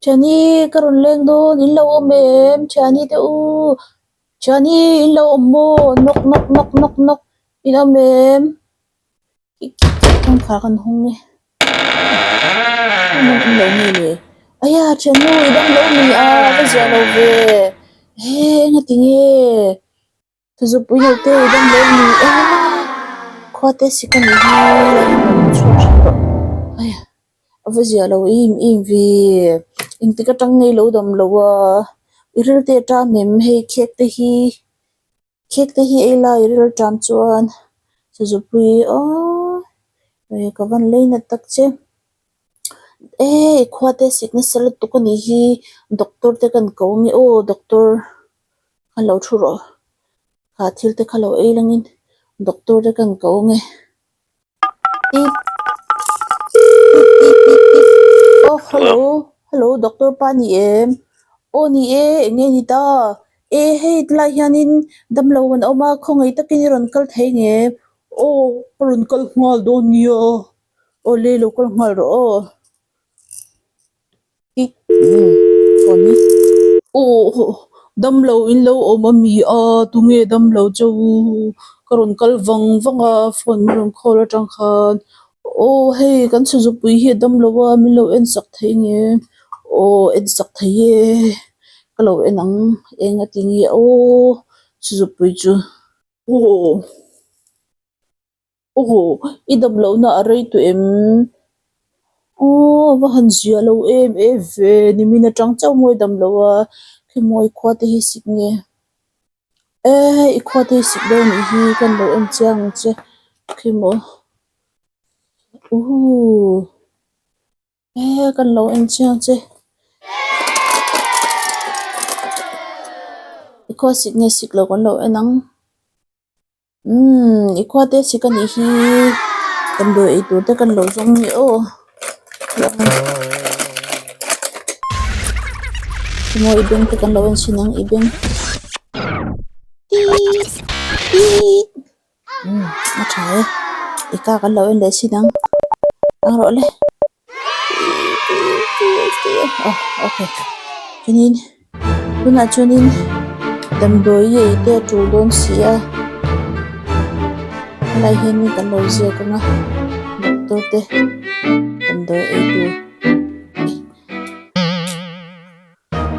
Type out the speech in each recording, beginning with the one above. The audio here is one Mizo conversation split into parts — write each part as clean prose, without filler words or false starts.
Thiani ka rawn leng dawn in lo awm em thiani te u thiani in lo awm maw nawk nawk nawk nawk nawk in awm em kik kik kik kawngkhar kan hawng e an awm lo nge le aya thiannu i dam lo mi a va ziah lo ve he engati nge. Zupui lo te i dam lo ni e khua te sik a nih hi a rawn chhuak thin tawh ai a va ziah lo em em ve engtik atang nge ilo dam lo a i ril te a tam em hei khek te hi khek te hi ei lai i ril tam chuan zupui aww ka van lei nat tak che e khua te sik nasa lutuk a nih hi doctor te kan ko ange aw doctor. Kha lo thu rawh kha thil te kha lo ei langin doctor te kan ko ange tip tip tip tip tip aw hello hello doctor pa ni em aw ni e eng nge ni ta e hei tilai hianin damlo an awm a khawngaih takin i rawn kal thei nge aw ka rawn kal nghal dawn nia aw le lo kal nghal rawh aw. Damlo in lo awm a mi a tunge damlo chu ka rawn kal vang vang a phone min rawn call atang khan aw hei kan chhuzupui hi a damlo a min lo en sak thei nge aw en sak thei e ka lo en ang eng a ti nge aw chhuzupui chu aw. Aw, i dam lohna a rei tawh em? Aw, va han zia lo em em ve, nimin atang chauh mawi dam lo a, khemawi khua te hi sik nge? E, i khua te hi sik deuh anih hi, kan lo en chiang ang che, khemaw uhh e kan lo en chiang che, i khua sik nge sik lo kan lo en ang. Umm i khua te sik anih hi damdawi ei tur te kan lo zawng nge aw emaw i beng te kan lo en chhin ang i beng tit tit umm a tha e i ka kan lo en leh chhin ang ang rawh le aw okay chuanin tunah chuanin damdawi ei te a tul dawn si a helai hianin kan lo ziak ang a doctor te damdawi ei tur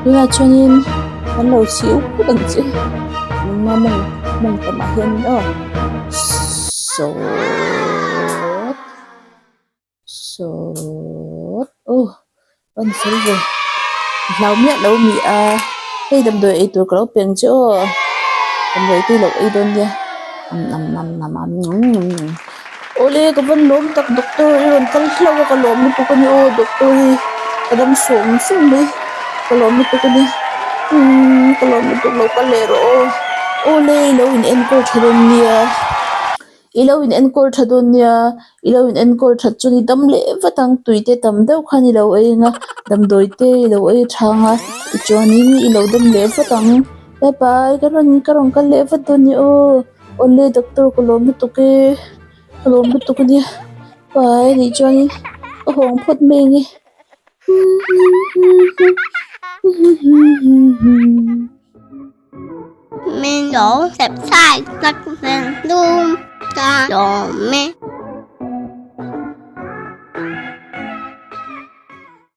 tunah chuanin kan lo chhi up phawt ang che engmah mawng mawng tamah hianin aw sawt. Sawt aw an fel ve hlau miah lo mi a hei damdawi ei tur ka lo pe ang che aw damdawi te i lo ei dawn nia nam nam nam nam awle ka van lawm tak doctor i rawn kal hlauh a ka lawm lutuk a ni aw doctor hi ka dam sawng sawng mai ka lawm lutuk a ni umm ka lawm lutuk lo kal leh rawh aw awle i lo in enkawl tha dawn nia. I lo in enkawl tha dawn nia, i lo in enkawl that chuan i dam leh vat ang, tui te tam deuh khan i lo ei ang a, damdawi te i lo ei tha ang a, tichuanin i lo dam leh vat ang. Bye bye, ka rawn ka rawn kal leh vat dawn nia aw, awle doctor ka lawm lutuk e, ka lawm lutuk ania, bye nih chuanin ka hawng phawt mai ang e. Min lo subscribe tak vel dum ta lawm e.